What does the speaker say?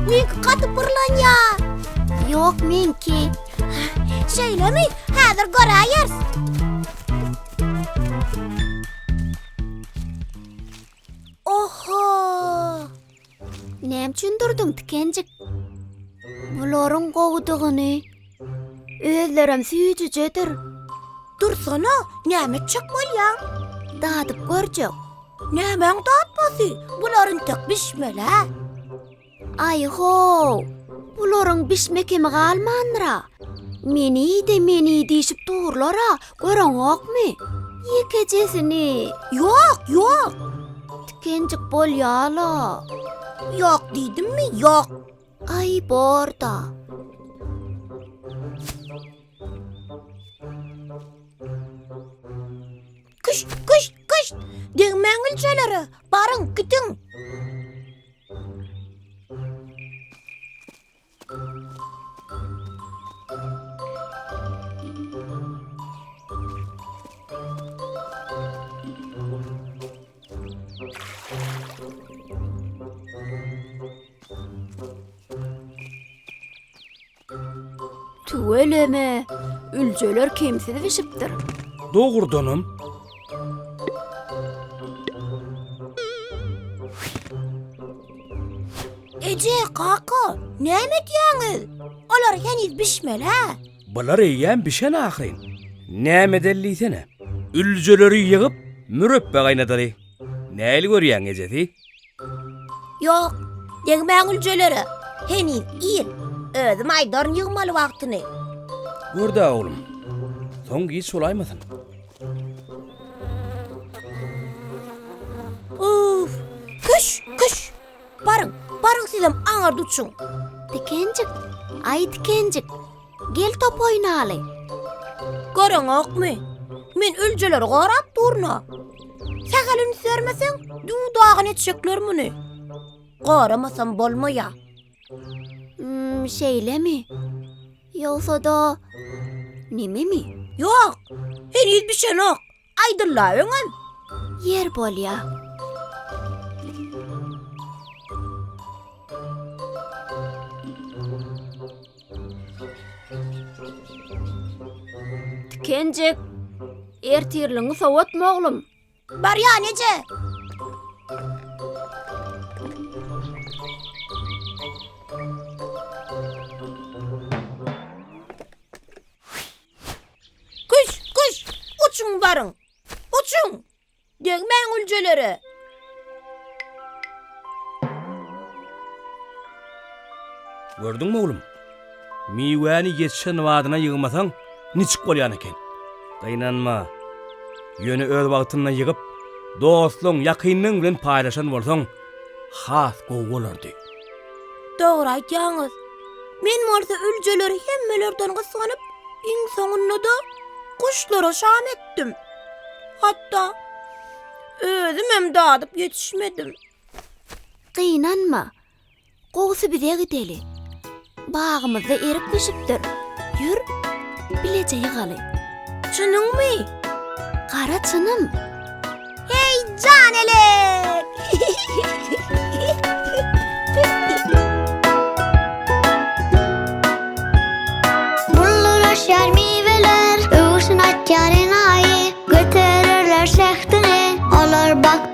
Meňki gaty pyrlanýa. Ýok, meňki. Şeýlemi? Häzir göräýeris. Oho! Näme üçin durduň, tikenjik? Bularyň gowudygyny. Özlerem süýjüjedir. Dursana, näme etjek bolýaň? Dadyp görjek. Nämäň datmasy? Bular entek bişmeli-ä. Aý-how! Bularyň bişme kemi galmandyr-a. Meni iý-de, meni iý diýşip durlar-a, göreňokmy? Ýekejesini. Ýok, ýok! Tikenjik bolýa-la. Ýok diýdimmi, ýok! Aý, bor-da. Küş, küş, küş! Degmäň üljelere! Baryň, gidiň! Tüweleme, üljeler kemsiz bişipdir. Dogrudanam. Eje, kaka, näme edýäňiz? Olar heniz bişmeli-ä. Bular eýýäm bişen ahyryn. Näme edeli diýsene. Üljeleri ýygyp, mürepbe gaýnadaly. Nähili görýäň, ejesi? Ýok, degmäň üljelere. Heniz ir. Özüm aýdaryn ýygmaly wagtyny. Gör-dä, oglum. Soň giç bolaýmasyn. Uf! Küş, küş! Baryň, baryň sizem aňyrda uçuň. Tikenjik, aý tikenjik, gel top oýnaly. Göreňokmy? Men üljeleri gorap durun-a. Sähel üns bermeseň, düw-dagyn etjekler muny. Goramasam bolmaýa. Hmm, şeýlemi? Ýogsa-da, nememi? Ýok, heniz bişenok. Aýdylla öňem. Ýer bolýa. Tikenjik, ertirligiňi sowatma oglum. Barýan eje. Küş, küş, uçuň baryň, uçuň! Degmäň üljelere! Gördüňmi oglum? Miwäni ýetişen badyna ýygmasaň, niçik bolýan eken. Gynanma. Ýöne öz wagtynda ýygyp, dostlaň, ýakynlaň bilen paýlaşan bolsaň, has gowy bolardy. Dogry aýdýaňyz. Men bolsa üljeleri hemmelerden gysganyp, iň soňunda-da guşlara şam etdim. Hatda özümem dadyp ýetişmedim. Gynanma. Gowusy bize gideli. Bagymyzda erik bişipdir. Ýör, bileje ýygaly. Çynyňmy? Gara çynym. Heý, jan elek! Bulduraşýar miweler, öwşün atýar enaýy, Götererler şähdiňi, olar bak.